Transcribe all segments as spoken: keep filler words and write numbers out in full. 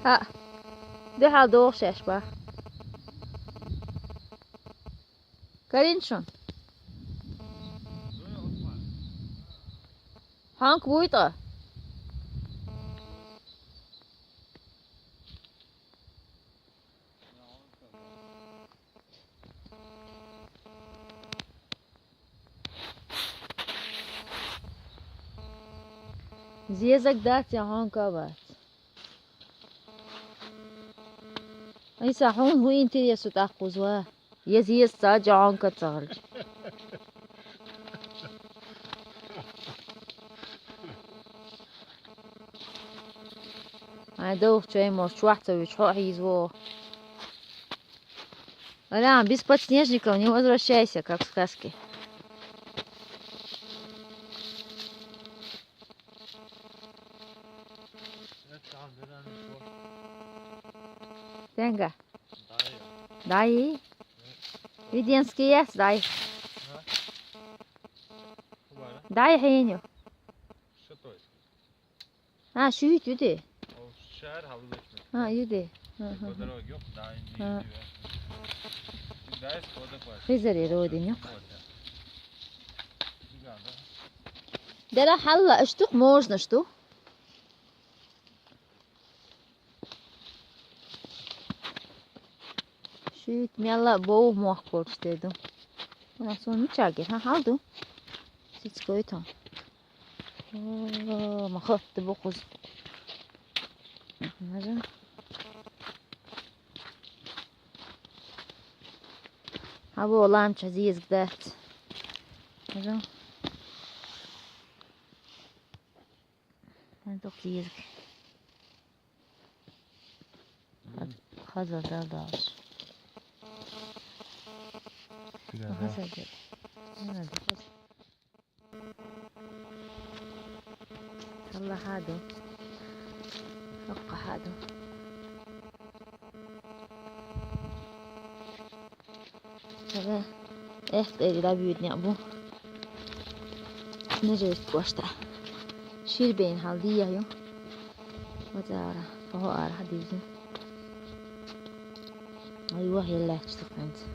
А, дуьхьал доху шаьш бах. Карин шун? Хьанка вуй тӀа? Зезаг дац я хьонка а вац. Айса, хьуна хӀун интересу тӀаккха узва? Я зеза ца а, я хьонка ца хилча. Ай, дов, чай, может, чохь ца вуьйчу, хьо а хьийзаво. Алян, без подснежников не возвращайся, как в сказке. Тенга. Дай. Виденский яц, дай. Дай хьеню. А, шуьйт ю де. А, ю де. А, а. Хизаре родин ю. Дера хьалла, аштух можно, что? Шуьйт мелла а бовха мохк волчу тӀе ду. Вона суна мича гира, хьан хьал ду? Сицкой тхьо. О, ма хатта бу кхуза. Мажа. Хьан бо ламча зезаг дац. Мажа. Хьан дукха зезаг. Хаза дал далш. Хаза дал. Алла хьаду. Хакка хьаду. Ага. Эх, тӀе дабуьйдина бу. Нажест кошта. Ширбейн хьал дия ю. Вазара, похо ара хьадизна. Ай, вахь еллач таханца.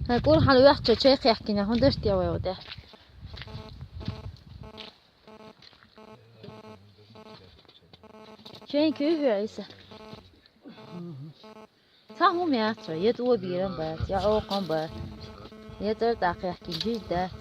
Хьан кӀур хьан вехча чай кхехкина, хӀун даш тӀе вай ваде? Чай куьйхьу Ӏийса? Цхьа хӀума яц хьо, я тӀо бийран бац, я Ӏокхун бац, я цӀар тӀакхехкина жижиг дац.